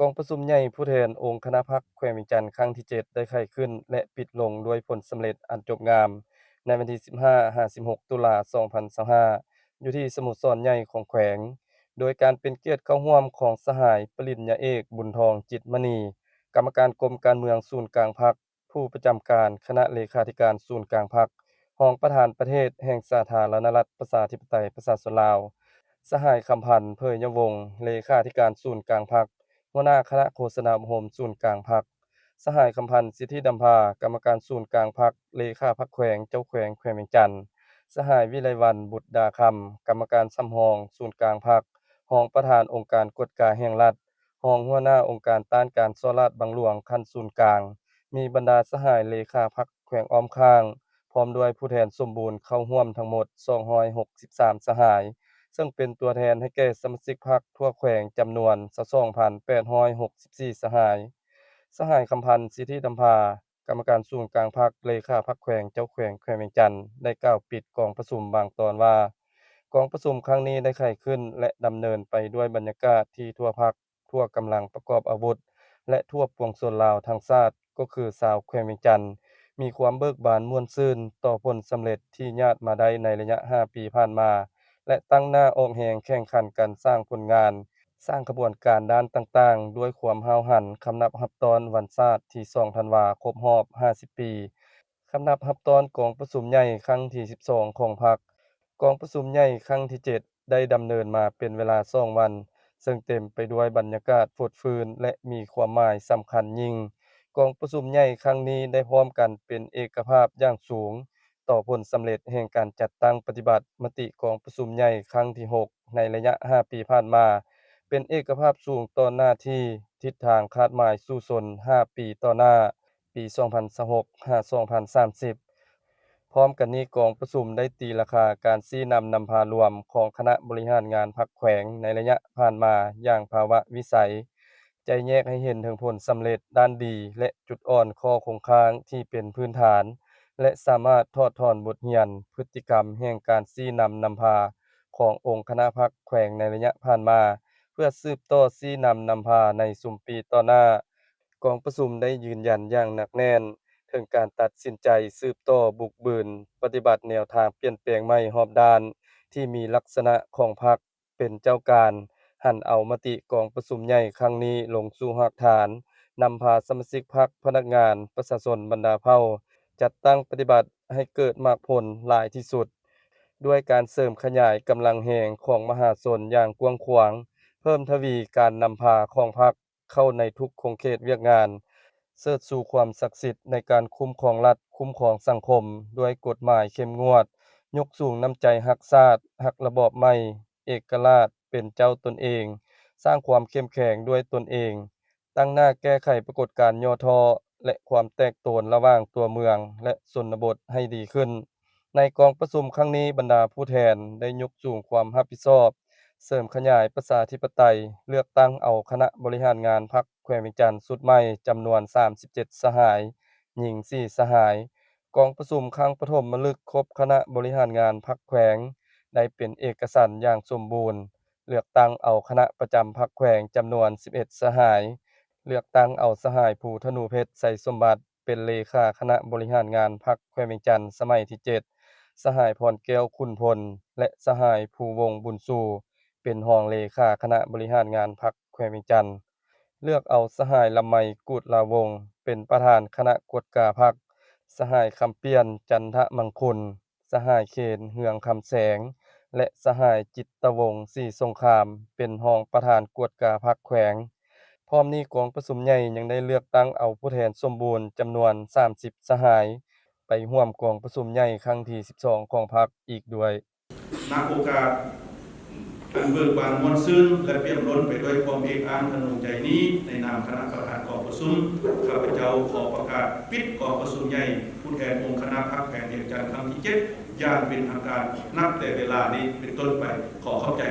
ກອງປະຊຸມໃຫຍ່ຜູ້ແທນອົງຄະນະພັກແຂວງວຽງຈັນຄັ້ງທີເຈັດ ໄດ້ໄຂຂຶ້ນ ແລະ ປິດລົງດ້ວຍຜົນສຳເລັດອັນຈົບງາມ ໃນວັນທີສິບຫ້າຫາສິບຫົກຕຸລາສອງພັນຊາວຫ້າ ຢູ່ທີ່ສະໂມສອນໃຫຍ່ຂອງແຂວງ, ໂດຍການເປັນກຽດເຂົ້າຮ່ວມຂອງສະຫາຍປະລິນຍາເອກ ບຸນທອງ ຈິດມະນີ ກຳມະການກົມການເມືອງສູນກາງພັກ, ຜູ້ປະຈຳການຄະນະເລຂາທິການສູນກາງພັກ, ຮອງປະທານປະເທດແຫ່ງສາທາລະນະລັດ ປະຊາທິປະໄຕ ປະຊາຊົນລາວ, ສະຫາຍ ຄຳພັນ ເຜີຍຍະວົງ ເລຂາທິການສູນກາງພັກ, ຫົວໜ້າຄະນະໂຄສະນາອົບຮົມສູນກາງພັກ, ສະຫາຍ ຄຳພັນ ສິດທິດຳພາ ກຳມະການສູນກາງພັກ, ເລຂາພັກແຂວງ, ເຈົ້າແຂວງແຂວງວຽງຈັນ, ສະຫາຍ ວິໄລວັນ ບຸດດາຄຳ ກຳມະການສຳຮອງສູນກາງພັກ, ຮອງປະທານອົງການກວດກາແຫ່ງລັດ, ຮອງຫົວໜ້າອົງການຕ້ານການສໍ້ລາດບັງຫຼວງຂັ້ນສູນກາງ, ມີບັນດາສະຫາຍເລຂາພັກແຂວງອ້ອມຂ້າງ ພ້ອມດ້ວຍຜູ້ແທນສົມບູນເຂົ້າຮ່ວມທັງໝົດສອງຮ້ອຍຫົກສິບສາມສະຫາຍ, ເຊິ່ງເປັນຕົວແທນໃຫ້ແກ່ສະມາຊິກພັກທົ່ວແຂວງຈຳນວນຊາວສອງພັນແປດຮ້ອຍຫົກສິບສີ່ສະຫາຍ. ສະຫາຍ ຄຳພັນ ສິດທິດຳພາ ກຳມະການສູນກາງພັກ, ເລຂາພັກແຂວງ, ເຈົ້າແຂວງແຂວງວຽງຈັນ ໄດ້ກ່າວປິດກອງປະຊຸມບາງຕອນວ່າ, ກອງປະຊຸມຄັ້ງນີ້ໄດ້ໄຂຂຶ້ນ ແລະ ດຳເນີນໄປດ້ວຍບັນຍາກາດທີ່ທົ່ວພັກ, ທົ່ວກຳລັງປະກອບອາວຸດ ແລະ ທົ່ວປວງຊົນລາວທັງຊາດ ກໍຄືຊາວແຂວງວຽງຈັນ ມີຄວາມເບີກບານມ່ວນຊື່ນຕໍ່ຜົນສຳເລັດທີ່ຍາດມາໄດ້ໃນໄລຍະຫ້າປີຜ່ານມາ ແລະ ຕັ້ງໜ້າອອກແຮງແຂ່ງຂັນກັນສ້າງຜົນງານ, ສ້າງຂະບວນການດ້ານຕ່າງໆ ດ້ວຍຄວາມຫ້າວຫັນ ຄຳນັບຮັບຕ້ອນວັນຊາດທີສອງທັນວາ ຄົບຮອບຫ້າສິບປີ, ຄຳນັບຮັບຕ້ອນກອງປະຊຸມໃຫຍ່ຄັ້ງທີສິບສອງຂອງພັກ. ກອງປະຊຸມໃຫຍ່ຄັ້ງທີເຈັດ ໄດ້ດຳເນີນມາເປັນເວລາສອງວັນ, ເຊິ່ງເຕັມໄປດ້ວຍບັນຍາກາດຟົດຟື້ນ ແລະ ມີຄວາມໝາຍສຳຄັນຍິ່ງ. ກອງປະຊຸມໃຫຍ່ຄັ້ງນີ້ໄດ້ພ້ອມກັນເປັນເອກະພາບຢ່າງສູງຕໍ່ຜົນສຳເລັດແຫ່ງການຈັດຕັ້ງປະຕິບັດມະຕິກອງປະຊຸມໃຫຍ່ຄັ້ງທີຫົກ ໃນໄລຍະຫ້າປີຜ່ານມາ, ເປັນເອກະພາບສູງຕໍ່ໜ້າທີ່, ທິດທາງຄາດໝາຍສູ້ຊົນຫ້າປີຕໍ່ໜ້າ, ປີສອງພັນຊາວຫົກ ຫາ ສອງພັນສາມສິບ. ພ້ອມກັນນີ້, ກອງປະຊຸມໄດ້ຕີລາຄາການຊີ້ນຳນຳພາລວມຂອງຄະນະບໍລິຫານງານພັກແຂວງໃນໄລຍະຜ່ານມາຢ່າງພາວະວິໄສ, ໄຈ້ແຍກໃຫ້ເຫັນເຖິງຜົນສຳເລັດດ້ານດີ ແລະ ຈຸດອ່ອນ, ຂໍ້ຄົງຄ້າງທີ່ເປັນພື້ນຖານ ແລະ ສາມາດຖອດຖອນບົດຮຽນ, ພຶດຕິກຳແຫ່ງການຊີ້ນຳນຳພາຂອງອົງຄະນະພັກແຂວງໃນໄລຍະຜ່ານມາ, ເພື່ອສືບຕໍ່ຊີ້ນຳນຳພາໃນຊຸມປີຕໍ່ໜ້າ. ກອງປະຊຸມໄດ້ຢືນຢັນຢ່າງໜັກແໜ້ນເຖິງການຕັດສິນໃຈສືບຕໍ່ບຸກບືນປະຕິບັດແນວທາງປ່ຽນແປງໃໝ່ຮອບດ້ານທີ່ມີລັກສະນະຂອງພັກເປັນເຈົ້າການ, ຫັນເອົາມະຕິກອງປະຊຸມໃຫຍ່ຄັ້ງນີ້ລົງສູ່ຮາກຖານ, ນຳພາສະມາຊິກພັກ, ພະນັກງານ, ປະຊາຊົນບັນດາເຜົ່າ ຈັດຕັ້ງປະຕິບັດໃຫ້ເກີດໝາກຜົນຫຼາຍທີ່ສຸດ, ດ້ວຍການເສີມຂະຫຍາຍກຳລັງແຮງຂອງມະຫາຊົນຢ່າງກວ້າງຂວາງ, ເພີ່ມທະວີການນຳພາຂອງພັກ ເຂົ້າໃນທຸກຂົງເຂດວຽກງານ, ເຊີດຊູຄວາມສັກສິດໃນການຄຸ້ມຄອງລັດ, ຄຸ້ມຄອງສັງຄົມດ້ວຍກົດໝາຍເຂັ້ມງວດ, ຍົກສູງນ້ຳໃຈຮັກຊາດ, ຮັກລະບອບໃໝ່, ເອກະລາດ, ເປັນເຈົ້າຕົນເອງ, ສ້າງຄວາມເຂັ້ມແຂງດ້ວຍຕົນເອງ, ຕັ້ງໜ້າແກ້ໄຂປາກົດການຫຍໍ້ທໍ້ ແລະ ຄວາມແຕກໂຕນລະຫວ່າງຕົວເມືອງ ແລະ ຊົນນະບົດໃຫ້ດີຂຶ້ນ. ໃນກອງປະຊຸມຄັ້ງນີ້, ບັນດາຜູ້ແທນໄດ້ຍົກສູງຄວາມຮັບຜິດຊອບ, ເສີມຂະຫຍາຍປະຊາທິປະໄຕ, ເລືອກຕັ້ງເອົາຄະນະບໍລິຫານງານພັກແຂວງວຽງຈັນຊຸດໃໝ່ຈຳນວນສາມສິບເຈັດສະຫາຍ, ຍິງສີ່ສະຫາຍ. ກອງປະຊຸມຄັ້ງປະຖົມມະລຶກຄົບຄະນະບໍລິຫານງານພັກແຂວງ ໄດ້ເປັນເອກະສັນຢ່າງສົມບູນ, ເລືອກຕັ້ງເອົາຄະນະປະຈຳພັກແຂວງຈຳນວນສິບເອັດສະຫາຍ, ເລືອກຕັ້ງເອົາສະຫາຍ ພູທະນູເພັດ ໄຊສົມບັດ ເປັນເລຂາຄະນະບໍລິຫານງານພັກແຂວງວຽງຈັນສະໄໝທີເຈັດ, ສະຫາຍ ພອນແກ້ວ ຂຸນພົນ ແລະ ສະຫາຍ ພູວົງ ບຸນຊູ ເປັນຮອງເລຂາຄະນະບໍລິຫານງານພັກແຂວງວຽງຈັນ, ເລືອກເອົາສະຫາຍ ລຳໄມ ກູດລາວົງ ເປັນປະທານຄະນະກວດກາພັກ, ສະຫາຍ ຄຳປ່ຽນ ຈັນທະມັງຄຸນ, ສະຫາຍ ເຂນ ເຮືອງຄຳແສງ ແລະ ສະຫາຍ ຈິດຕະວົງ ສີສົງຄາມ ເປັນຮອງປະທານກວດກາພັກແຂວງ. ພ້ອມນີ້ກອງປະຊຸມໃຫຍ່ຍັງໄດ້ເລືອກຕັ້ງເອົາຜູ້ແທນສົມບູນຈຳນວນສາມສິບສະຫາຍ ໄປຮ່ວມກອງປະຊຸມໃຫຍ່ຄັ້ງທີສິບສອງຂອງພັກອີກດ້ວຍ. ນະໂອກາດອັນເບີກບານມ່ວນຊື່ນ ແລະ ປ່ຽມລົ້ນໄປດ້ວຍຄວາມເອກອ້າງທະນົງໃຈນີ້, ໃນນາມຄະນະປະທານກອງປະຊຸມ, ຂ້າພະເຈົ້າຂໍປະກາດປິດກອງປະຊຸມໃຫຍ່ຜູ້ແທນອົງຄະນະພັກແຂວງວຽງຈັນຄັ້ງທີເຈັດ ຢ່າງເປັນທາງການ ນັບແຕ່ເວລານີ້ເປັນຕົ້ນໄປ. ຂໍຂອບໃຈ.